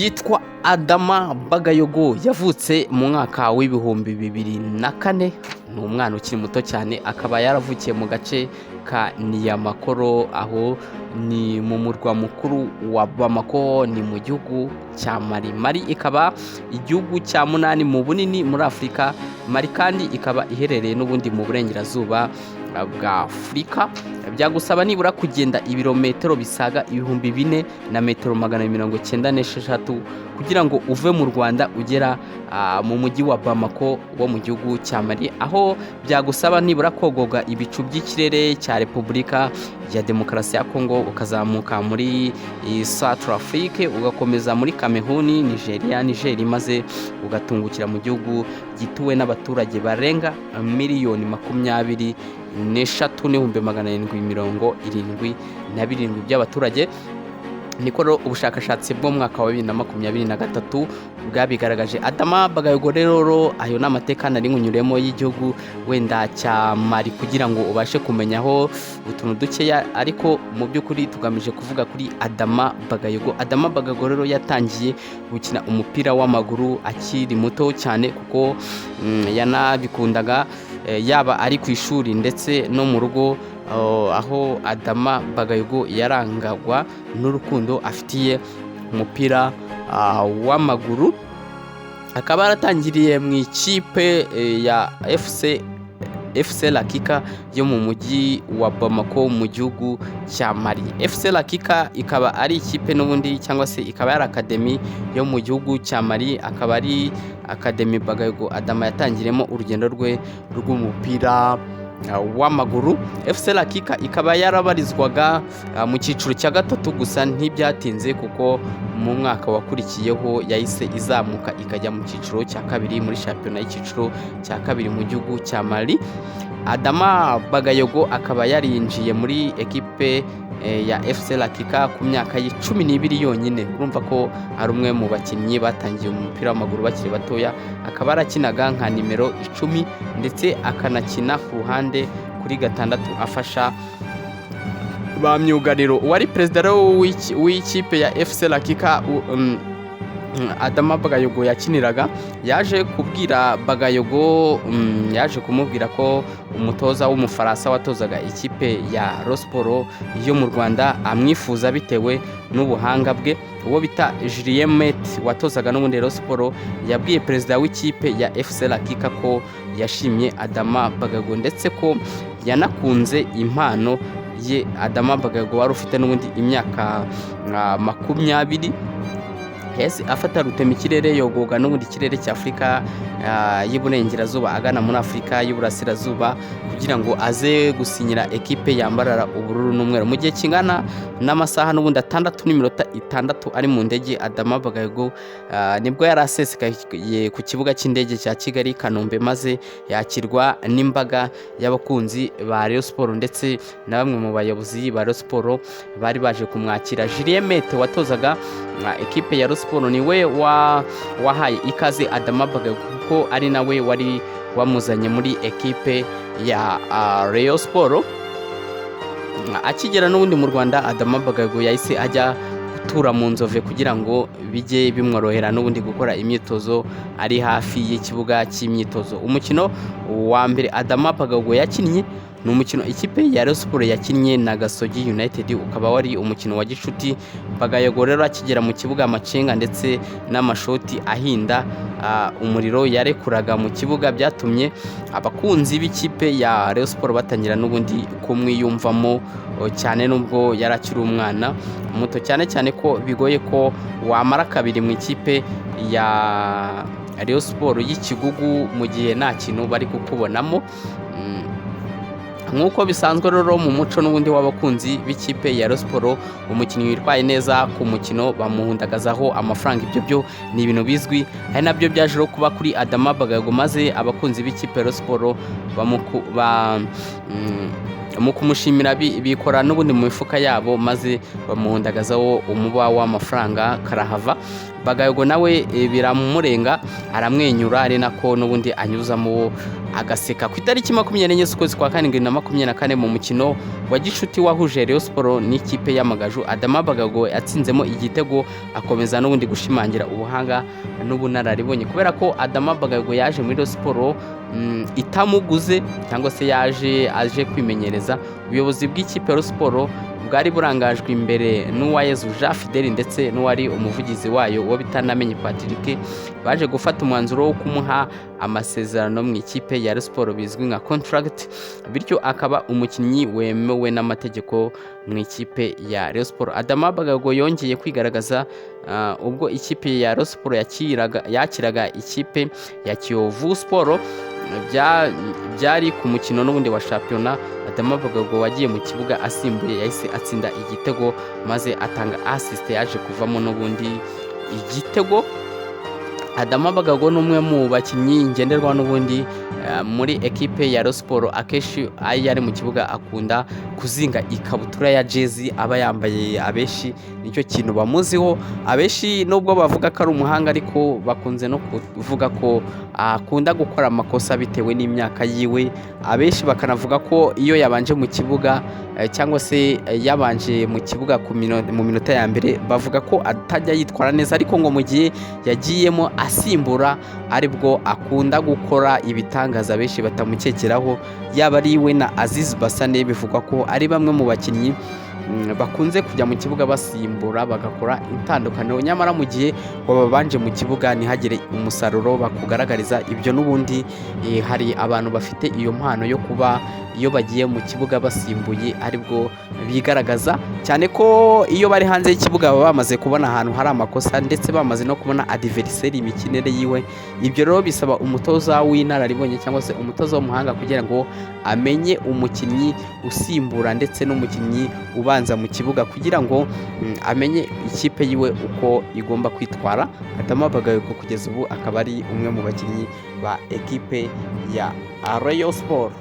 Yitwa Adama Bagayogo, yavutse mu mwaka w'2004. Ni umwana ukiri muto cyane, akaba yaravukiye mu gace ka Niyamakoro, aho ni mu murwa mukuru wa Bamako, ni mu gihugu cya Mali. Mali ikaba igihugu cya munani mu bunini muri Afurika. Mali kandi ikaba iherereye n'ubundi mu burengerazuba bwa Afurika. Byagusaba nibura kugenda ibirometero bisaga 4296 metero kugira ngo uve mu Rwanda ugera mu mujyi wa Bamako wo mu gihugu cya Mali, aho byagusaba nibura kogoga ibicu by'ikirere cya Repubulika ya Demokarasi ya Kongo, ukazamuka muri Central Afrique, ugakomeza muri Kameruni, Nigeria, Niger, maze ugatungukira mu gihugu gituwe n'abaturage barenga 23,777,000 by'abaturage. Niko rero ubushakashatsi bwo mu mwaka wa 2023 bwabigaragaje. Adama Bagayogo rero, ayo ni amateka nari nkunyuremo y'igihugu wenda cya Mali kugira ngo ubashe kumenyaho utuntu dukeya, ariko mu by'ukuri tugamije kuvuga kuri Adama Bagayogo. Adama Bagayogo rero yatangiye gukina umupira w'amaguru akiri muto cyane, kuko yanabikundaga, yaba ari ku ishuri ndetse no mu rugo, aho Adama Bagayogo yarangagwa n'urukundo afitiye umupira w'amaguru. Akaba yaratangiriye mu ikipe ya FC Lakika yo mu mujyi wa Bamako mu gihugu cya Mali. FC Lakika ikaba ari ikipe n'ubundi, cyangwa se ikaba yari academy yo mu gihugu cya Mali, akaba ari academy Bagayogo Adama yatangiriyemo urugendo rwe rw'umupira w'amaguru. FC Lakika ikaba yarabarizwaga mu cyiciro cya gatatu, gusa ntibyatinze kuko mu mwaka wakurikiyeho yahise izamuka ikajya mu cyiciro cya kabiri, muri shampiyona y'icyiciro cya kabiri mu gihugu cya Mali. Adama Bagayogo akaba yarinjiye muri ekipe ya FC Lakika ku myaka ye 12 yonyine. Urumva ko ari umwe mu bakinnyi batangiye umupira w'amaguru bakiri batoya. Akaba yarakinaga nka nimero 10 ndetse akanakina ku ruhande kuri 6, afasha ba myugariro. Uwari perezida rero w'ikipe ya FC Lakika Adama Bagayogo yakiniraga, yaje kubwira Bagayogo, yaje kumubwira ko umutoza w'Umufaransa watozaga ikipe ya Rayon yo mu Rwanda amwifuza bitewe n'ubuhanga bwe. Uwo bita Julien Mette watozaga n'ubundi Rayon Sport yabwiye perezida w'ikipe ya FC Lakika ko yashimye Adama Bagayogo ndetse ko yanakunze impano ye. Adama Bagayogo wari ufite n'ubundi imyaka 20 yahise afata rutemikirere, yogoga n'ubundi ikirere cya Afurika y'Iburengerazuba agana muri Afurika y'Uburasirazuba kugira ngo aze gusinyira ekipe yambarara ubururu n'umweru. Mu gihe kingana n'amasaha n'ubundi 6 n'iminota 6 ari mu ndege, Adama Bagayogo nibwo yari asesekaye ku kibuga cy'indege cya Kigali Kanombe, maze yakirwa n'imbaga y'abakunzi ba Rayon Sport ndetse na bamwe mu bayobozi ba Rayon Sport bari baje kumwakira. Julien Mette watozaga ekipe ya Rayon Sport niwe wahaye ikaze Adama Bagayogo, kuko ari nawe wari wamuzanye muri ekipe ya Rayon Sport. Akigera n'ubundi mu Rwanda, Adama Bagayogo yahise ajya gutura mu Nzove kugira ngo bijye bimworohera n'ubundi gukora imyitozo ari hafi y'ikibuga cy'imyitozo. Umukino wa mbere Adama Bagayogo yakinnye ni umukino ikipe ya Rayon Sport yakinnye na Gasogi United, ukaba wari umukino wa gicuti. Bagayogo rero akigera mu kibuga, amacenga ndetse n'amashoti ahinda umuriro yarekuraga mu kibuga byatumye abakunzi b'ikipe ya Rayon Sport batangira n'ubundi kumwiyumvamo cyane, nubwo yari akiri umwana muto cyane, cyane ko bigoye ko wamara kabiri mu ikipe ya Rayon Sport y'ikigugu mu gihe nta kintu bari kukubonamo. Nk'uko bisanzwe rero mu muco n'ubundi w'abakunzi b'ikipe ya Rayon Sport, umukinnyi witwaye neza ku mukino bamuhundagazaho amafaranga. Ibyo byo ni ibintu bizwi, ari nabyo byaje rero kuba kuri Adama Bagayogo, maze abakunzi b'ikipe ya Rayon Sport mu kumushimira bikora n'ubundi mu mifuka yabo, maze bamuhundagazaho umuba w'amafaranga karahava. Bagayogo nawe biramurenga, aramwenyura, ari nako n'ubundi anyuzamo agaseka. Ku itariki 24 z'ukwezi kwa karindwi 2024, mu mukino wa gishuti wahuje Rayon Sports n'ikipe y'Amagaju, Adama Bagayogo yatsinzemo igitego, akomeza n'ubundi gushimangira ubuhanga n'ubunararibonye. Kubera ko Adama Bagayogo yaje muri Rayon Sports itamuguze cyangwa se yaje aje kwimenyereza, ubuyobozi bw'ikipe ya Rayon Sports bwari burangajwe imbere n'Uwayezu Jean Fidele ndetse n'uwari umuvugizi wayo, uwo bita Namenye Patrick, baje gufata umwanzuro wo kumuha amasezerano mu ikipe ya Rayon Sports, bizwi nka contract, bityo akaba umukinnyi wemewe n'amategeko mu ikipe ya Rayon Sports. Adama Bagayogo yongeye kwigaragaza ubwo ikipe ya Rayon Sports yakiraga ikipe ya Kiyovu Sports. Byari ku mukino n'ubundi wa shampiyona. Adama Bagayogo wagiye mu kibuga asimbuye yahise atsinda igitego, maze atanga assist yaje kuvamo n'ubundi igitego. Adama Bagayogo ni umwe mu bakinnyi ngenderwaho n'ubundi muri ekipe ya Rayon Sports. Akenshi iyo ari mu kibuga akunda kuzinga ikabutura ya jezi aba yambaye. Abenshi nicyo kintu bamuziho. Abenshi nubwo bavuga ko ari umuhanga, ariko bakunze no kuvuga ko akunda gukora amakosa bitewe n'imyaka yiwe. Abenshi bakanavuga ko iyo yabanje mu kibuga, cyangwa se yabanje mu kibuga mu minota ya mbere, bavuga ko atajya yitwara neza, ariko ngo mu gihe yagiyemo asimbura aribwo akunda gukora ibitangaza benshi batamukekeraho. Yaba ari we na Aziz Basane, bivugwa ko ari bamwe mu bakinnyi bakunze kujya mu kibuga basimbura bagakora itandukaniro, nyamara mu gihe wababanje mu kibuga ntihagire umusaruro bakugaragariza. Ibyo n'ubundi hari abantu bafite iyo mpano yo kuba iyo bagiye mu kibuga basimbuye aribwo bigaragaza cyane, ko iyo bari hanze y'ikibuga baba bamaze kubona ahantu hari amakosa, ndetse bamaze no kubona adversaire imikinire yiwe. Ibyo rero bisaba umutoza w'inararibonye cyangwa se umutoza w'umuhanga kugira ngo amenye umukinnyi usimbura ndetse n'umukinnyi ubanza mu kibuga, kugira ngo amenye ikipe yiwe uko igomba kwitwara. Adama Bagayogo kugeza ubu akaba ari umwe mu bakinnyi ba ekipe ya Rayon Sports.